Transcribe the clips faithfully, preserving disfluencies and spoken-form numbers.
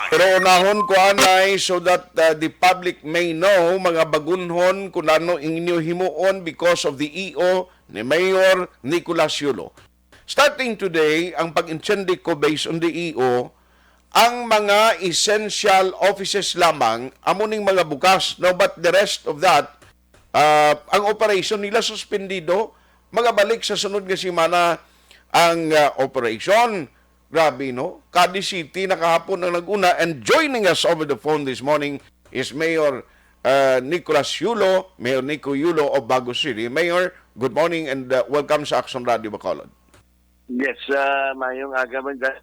Pero unahon ko anay so that uh, the public may know, mga bagunhon, kung ano ang inyo himuon because of the E O ni Mayor Nicolas Yulo. Starting today, ang pag-intindi ko based on the E O, ang mga essential offices lamang amo ning mga bukas, no, but the rest of that, uh, ang operation nila suspendido, magabalik sa sunod nga semana ang uh, operation. Grabe, no? Cadiz City nakahapon ang nag-una, and joining us over the phone this morning is Mayor uh, Nicolas Yulo, Mayor Nico Yulo of Bago City. Mayor, good morning and uh, welcome sa Action Radio Bacolod. Yes, uh, mayong aga man dyan.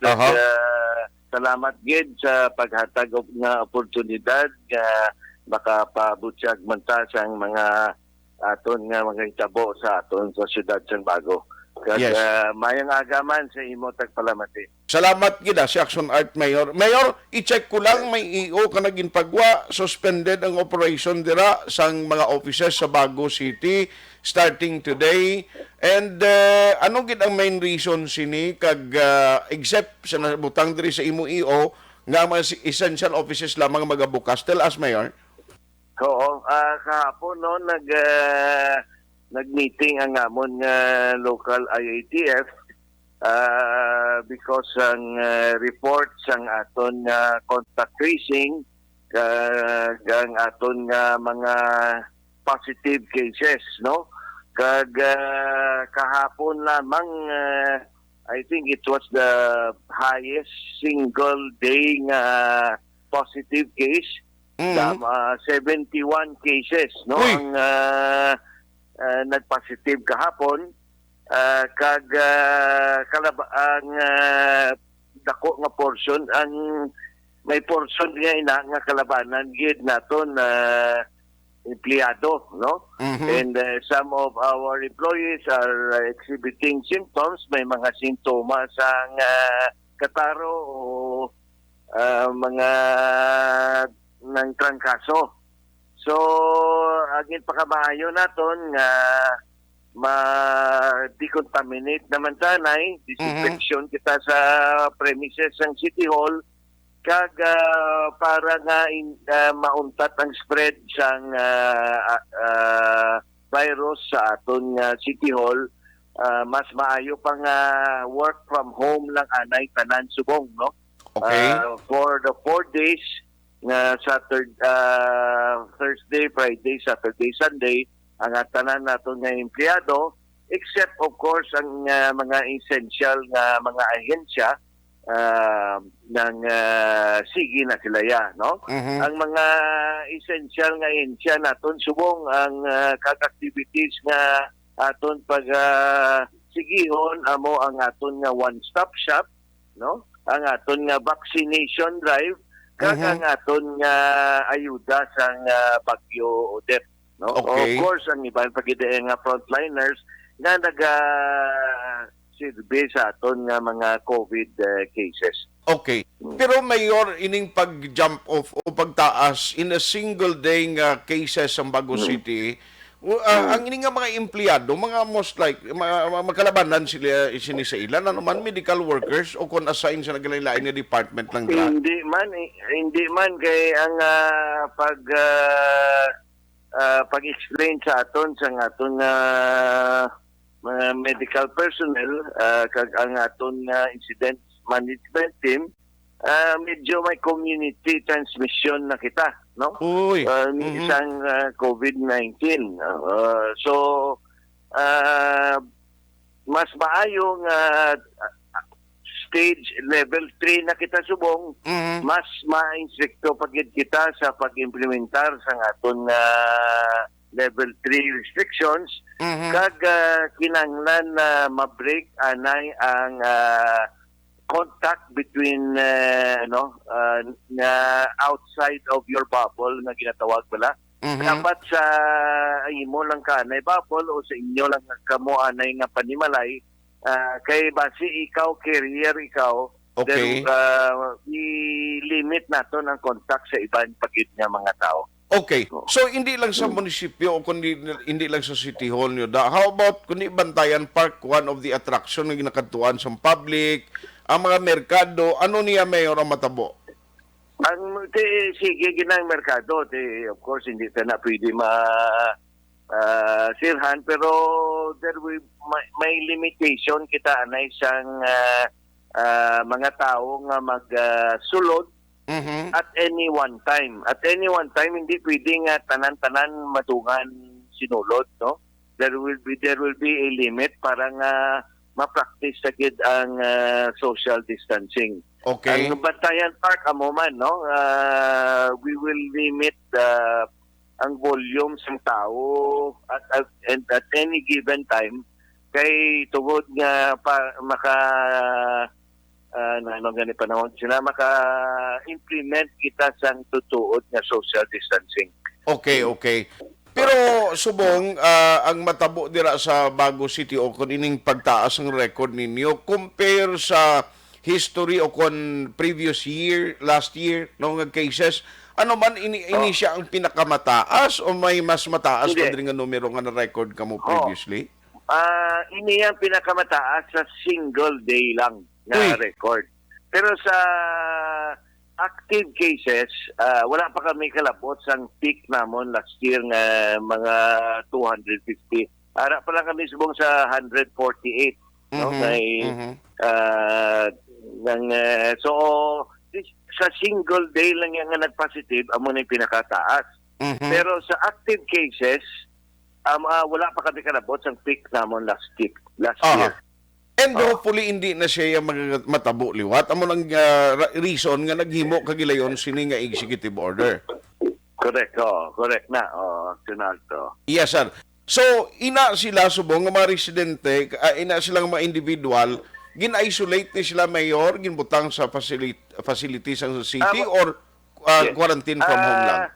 Aha. Uh, salamat gid sa paghatag og nga oportunidad nga makapabutyag man ta sang mga aton nga mga hitabo sa aton sa siyudad sang Bago. Kag yes. Uh, mayang aga man sa imo tagpalamati. Salamat gid ah, si Action Art Mayor. Mayor, i-check ko lang may E O ka naging pagwa, suspended ang operation dira sang mga offices sa Bago City starting today. And uh, ano gid ang main reason sini kag uh, except sa nabutang diri sa imo E O nga mga essential offices lamang magabukas? Tell us, Mayor. Oo, uh, kahapon no nag uh, nag-meeting ang amon nga local I A T F uh, because ang uh, report sang aton nga uh, contact tracing kag ang aton nga uh, mga positive cases no kag uh, kahapon lamang uh, I think it was the highest single day nga positive case Mm-hmm. Tama, seventy-one cases no Uy. Ang uh, uh, nagpositive kahapon uh, kag uh, kalab- ang uh, dako nga portion ang may portion nga ina nga kalabanan gid naton uh, empleyado no mm-hmm. And uh, some of our employees are uh, exhibiting symptoms may mga sintomas ang uh, kataro o uh, mga nang trangkaso. So, ang pakamaayo naton nga ma-decontaminate naman tanay, disinfection mm-hmm. kita sa premises sang City Hall kag uh, para nga in, uh, mauntat ang spread sang uh, uh, virus sa aton nga uh, City Hall, uh, mas maayo pa nga work from home lang anay tanan subong, no? Okay. Uh, for the four days nga Saturday, uh, Thursday, Friday, Saturday, Sunday, ang tanan naton nga empleyado, except of course ang uh, mga essential nga mga ahensya uh, nang uh, sige na sila ya, no? Mm-hmm. Ang mga essential nga ahensya naton subong ang uh, kag activities nga aton pag uh, sigihon amo ang aton nga one-stop shop no? Ang aton nga vaccination drive kag mm-hmm. ang aton nga ayuda sang uh, bagyo Odette, no? Okay. Of course, ang iban pa gid nga frontliners nga naga sirbi sa aton nga mga COVID uh, cases. Okay. Pero Mayor, ining pag-jump off o pagtaas in a single day nga cases sa Bago mm-hmm. City, Uh, ang ini nga mga empleyado, mga most like mga, mga magkalabanan sila sini sa ila ano man medical workers o kon assign sa naglain-lain nga department lang dira. Hindi man, hindi man kay ang uh, pag uh, uh, pag-explain sa aton sa aton uh, mga medical personnel uh, kag ang aton uh, incident management team uh, medyo may community transmission na kita, no? Uy. Uh, mm-hmm. Isang uh, COVID nineteen. Uh, so, uh, mas maayo nga uh, stage level three na kita subong, mm-hmm. Mas ma-instricto pa gid kita sa pag-implementar sa aton nga uh, level three restrictions mm-hmm. Kag uh, kinahanglan na uh, ma-break anay ang uh, contact between uh, ano uh, nga outside of your bubble nga ginatawag bala mm-hmm. Dapat sa imo lang ka anay bubble o sa inyo lang kamo anay nga panimalay uh, kay basi ikaw carrier ikaw okay. Then uh, i-limit naton ang contact sa iban pa gid nga mga tao. Okay. So hindi lang sa munisipyo o kundi hindi lang sa City Hall nyo da. How about kundi Bantayan Park, one of the attraction nga ginakadtuan sa public, ang mga merkado, ano niya, Mayor, ang matabo? Ang ti-, sige, ginang merkado, ti, of course, hindi ta na pwede ma-, ah, sirhan, pero there will, may, may limitation kita, anay, sang, ah, ah, mga tao nga mag, ah, sulod Mhm. at any one time. At any one time, hindi pwede nga tanan-tanan madungan sinulod, no? There will be, there will be a limit para nga ma-practice sa gid ang, ah, social distancing. Okay. Ang Bantayan Park, amo man, no? Ah, we will limit the, ang volume sang tao at, at, and at any given time kay tungod nga pa, maka, ah, ano gani panahon sila, maka-implement kita sang tutuod nga social distancing. Okay, okay. Pero subong, ah, ang matabo dira sa Bago City o kung ining pagtaas ng record ninyo compare sa history o kon previous year, last year, no, nga cases, ano man ini, ini Oh. siya ang pinakamataas o may mas mataas pa Hindi. diri nga numero nga na-record kamo Oh. previously? Ah, ini ang pinakamataas sa single day lang nga Uy. record. Pero sa active cases, ah, wala pa kami kalabot sang peak namon last year nga mga two hundred fifty. Ara pa lang kami subong sa hundred forty-eight, no? Mhm, Kay, mhm. ah, nang, eh, so, this, sa single day lang yan nga nag-positive, amo na yung pinakataas. Mhm. Pero sa active cases, um, ah, wala pa kami kalabot sang peak namon last week, last Aha. year. And Oh. hopefully, hindi na siya yung mag-, matabo liwat. Amo nang, ah, ra-, reason nga naghimo kagilayon sini nga executive order. Correct, oh, correct na, oh, Action Alto. Yes, sir. So, ina sila, subong nga mga residente, ah, ina silang mga individual, gin-isolate ni sila, Mayor, ginbutang sa facility, facility sa city Ah, or, ah, yes. quarantine from home lang? Ah,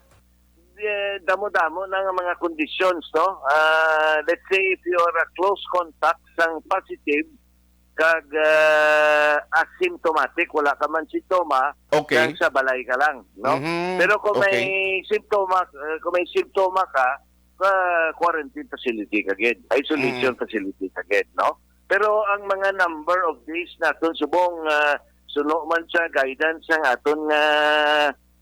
eh, damo-damo na nga mga conditions, no? Ah, let's say, if you are a close contact sang positive, kag, ah, asymptomatic, wala ka man sintoma, Okay. kag sa balay ka lang, no? Mhm. Pero kung may Okay. simptoma, ah, kung may simptoma ka, sa quarantine facility ka gid, isolation Mm. facility ka gid, no? Pero ang mga number of days naton subong, ah, suno man sa guidance sang aton nga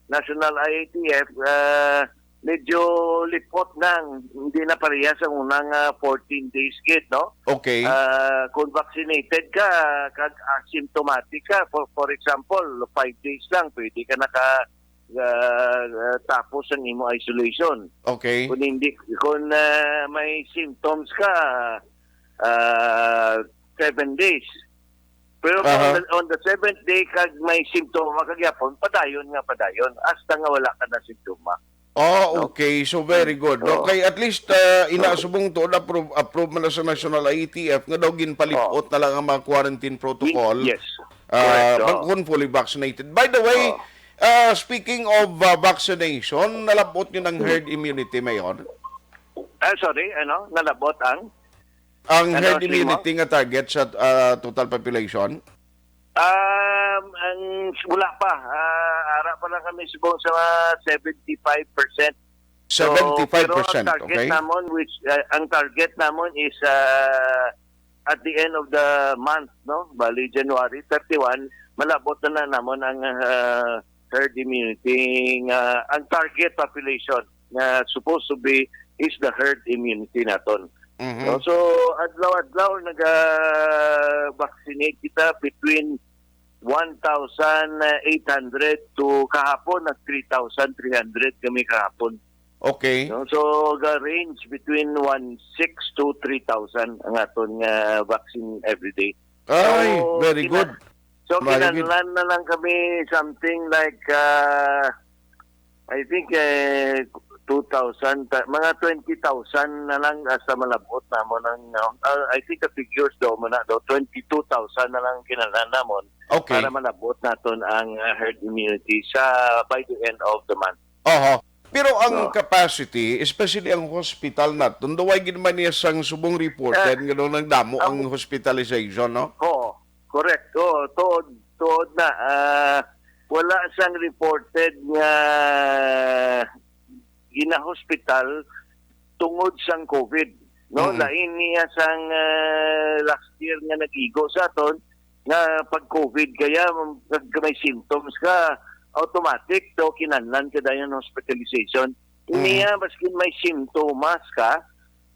National I A T F, ah, medyo lipot nang hindi na parehas ang unang, ah, fourteen days gid, no? Okay. Ah, kung vaccinated ka, kag asymptomatic ka, for, for example, five days lang, pwede ka naka, ah, ah, tapos ang imo isolation. Okay. Kung hindi, kung, ah, may symptoms ka, ah, seven days. Pero kung Aha. on the, on the seventh day, kag may simptoma ka gyapon, padayon nga padayon, hasta nga wala ka na simptoma. Oh, No? okay. So, very good. No? Oo. Kay at least, ah, ina Oo. subong to, approve, approve man na sa National I A T F, nga daw ginpalipot Oo. na lang ang mga quarantine protocol. Yes. Ah, Correct, oo. bang-, kung fully vaccinated. By the way, Oo. ah, speaking of, ah, vaccination, nalabot yun ang herd immunity, Mayor? Ah, sorry, ano? Nalabot ang? Ang Ano, herd sino? immunity nga target sa, ah, total population? Um, ang, wala pa. Ah, ara pa lang kami subong sa mga seventy-five percent. So, Seventy-five percent, pero ang target okay. namon, which, ah, ang target namon is, ah, at the end of the month, no? Bali, January thirty-one, malabot na, na namon ang, ah, herd immunity. Nga, ang target population nga supposed to be is the herd immunity naton. Mhm. No? So, adlaw-adlaw naga-vaccinate kita between one thousand eight hundred to kahapon, nag three thousand three hundred kami kahapon. Okay. No? So, ga-range between one six to three thousand ang aton nga vaccine every day. Ay, So, very kina-, good. so, Very good. kinahanglan na lang kami something like, ah, I think, eh, two thousand, ta-, mga twenty thousand na lang hasta malabot namon ang, ah, I think the figures daw mo na daw, twenty-two thousand na lang kinahanglan namon Okay. para malabot naton ang, ah, herd immunity sa, by the end of the month. Oho. Pero ang No. capacity, especially ang hospital naton, daw way gid man niya sang subong reported Ah, nga daw nagdamo ang ang hospitalization, no? Oo, correct. Oo, tuod, tuod na. Ah, wala sang reported nga ginahospital tungod sang COVID, no? Mm. Lain niya sang, ah, last year nga nag-igo sa aton, nga pag-COVID kaya, kag may symptoms ka, automatic to kinahanglan ka dayon hospitalization. Mm. Niya, maskin may sintomas ka,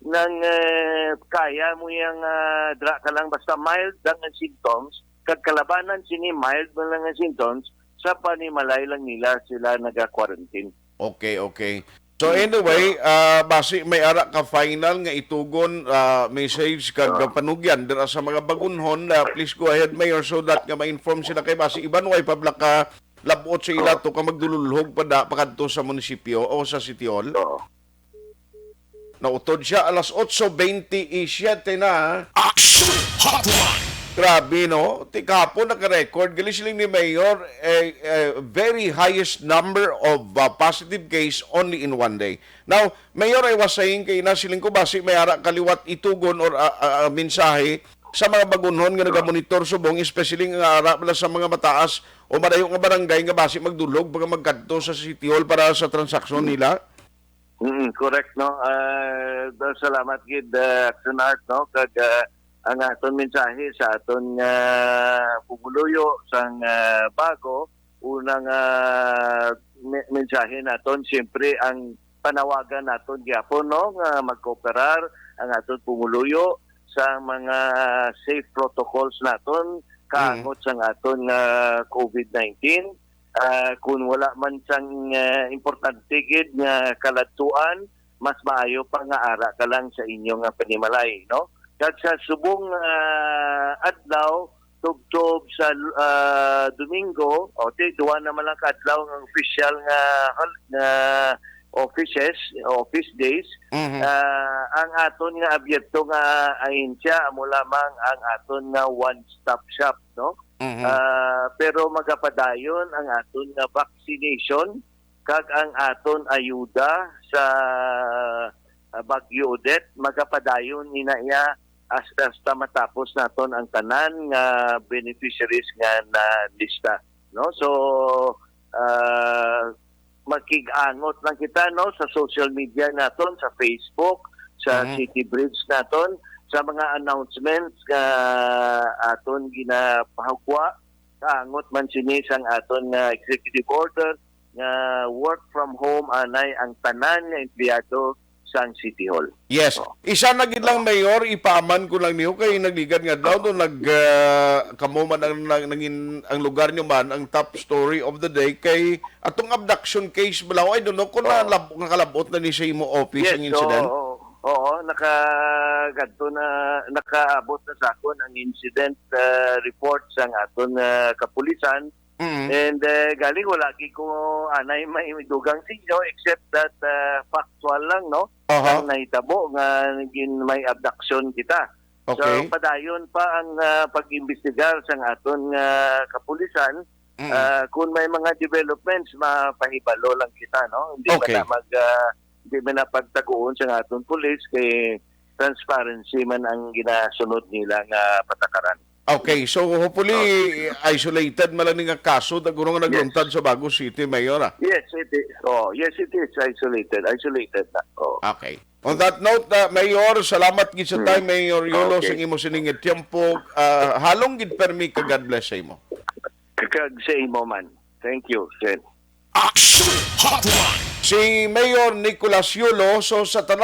nang, eh, kaya mo yang, ah, dra ka lang, basta mild lang ang symptoms, kag kalabanan sini mild man lang ang symptoms, sa panimalay lang nila sila naga-quarantine. Okay, okay. So anyway, ah, basi may ara ka final nga itugon, ah, message kag Ah. panugyan dira sa mga bagunhon, ah, please go ahead, Mayor, so that nga ma-inform sila kay basi iban way pa bala ka labot sa ila Ah. to ka magdululhog pa da, pakadto sa munisipyo o sa City Hall. Oo. Nautod siya alas otso bente y siete na. Action Hotline! Grabe, no? Ti kahapon naka-record, gali siling ni Mayor, eh, eh, very highest number of, uh, positive case only in one day. Now, Mayor, I was saying kay na siling ko, basi may ara kaliwat itugon or, uh, uh, uh, mensahe sa mga bagunhon nga nagamonitor subong, especially nga ara pala sa mga mataas o madayo nga barangay nga basi magdulog pag magkadto sa City Hall para sa transaksyon nila. Mm, correct, no? Ah, da-, salamat gid, ah, Action Art, no? Kag, ah, ang aton mensahe sa aton nga pumuluyo sang, ah, bago, unang, ah, me-, mensahe naton, siyempre, ang panawagan naton gyapon, no? Nga magkooperar ang aton pumuluyo sa mga safe protocols naton, Mm. kaangot sang aton nga COVID nineteen. Ah, kung wala man sang, ah, importante gid nga kaladtuan, mas maayo pa nga ara ka lang sa inyo nga panimalay, no? Kag sa subong, ah, adlaw, tubtob sa, ah, Domingo, o, ti, duha naman lang ka adlaw nga official nga hol-, nga offices, office days, Mhm. ah, ang aton nga abierto nga ahensya, amo lamang ang aton nga one-stop shop, no? Mhm. Ah, pero magapadayon ang aton nga vaccination kag ang aton ayuda sa, ah, Bagyo Odette, magapadayon ina iya hasta, hasta matapos naton ang tanan nga beneficiaries nga na lista, no? So, ah, makig-angot lang kita, no, sa social media naton, sa Facebook, sa Mhm. City Bridge naton, sa mga announcements nga aton ginapahugwa, kaangot man sini sang aton nga executive order nga work from home anay ang tanan nga empleyado sang City Hall. Yes. Oh. Isa na gid lang, Oh. Mayor, ipaaman ko lang niyo kay nagligad nga daw to nag, ah, kamo man ang nag-, nangin-, ang lugar niyo man ang top story of the day kay atong abduction case bala. I don't know kung Oh. nalab-, nakalabot na ni sa imo office Yes, ang incident. Oo, oo, nakagadto na, nakaabot na sa akon ang incident, ah, report sang aton, ah, kapulisan. Mm. And, eh, galing wala gid ko anay may dugang sa inyo except that, ah, factual lang, no? Aha. Ang nahitabo nga gin-, may abduction kita. Okay. So, padayon pa ang, ah, pag-imbestigar sang aton nga kapulisan. Mm. Ah, kung may mga developments, mapahibalo lang kita, no? Hindi man Okay. na mag, ah, hindi man na pagtaguon sa aton pulis kay transparency man ang ginasunod nila nga patakaran. Okay, so hopefully, Oh. isolated man lang ni nga kaso, da-, guro nga Yes. nagluntad sa Bago City, Mayor, ah. Yes, it is. Oh, yes, it is isolated. Isolated na. Oh. Okay. On that note, uh, Mayor, salamat gid sa Hmm. time, Mayor Yolo, Okay. sa imo sining nga tiyempo. Uh, halong gid permi ka God bless sa imo. Kag sa imo man. Thank you, Sen. Action Hotline. Si Mayor Nicolas Yolo, so sa tanan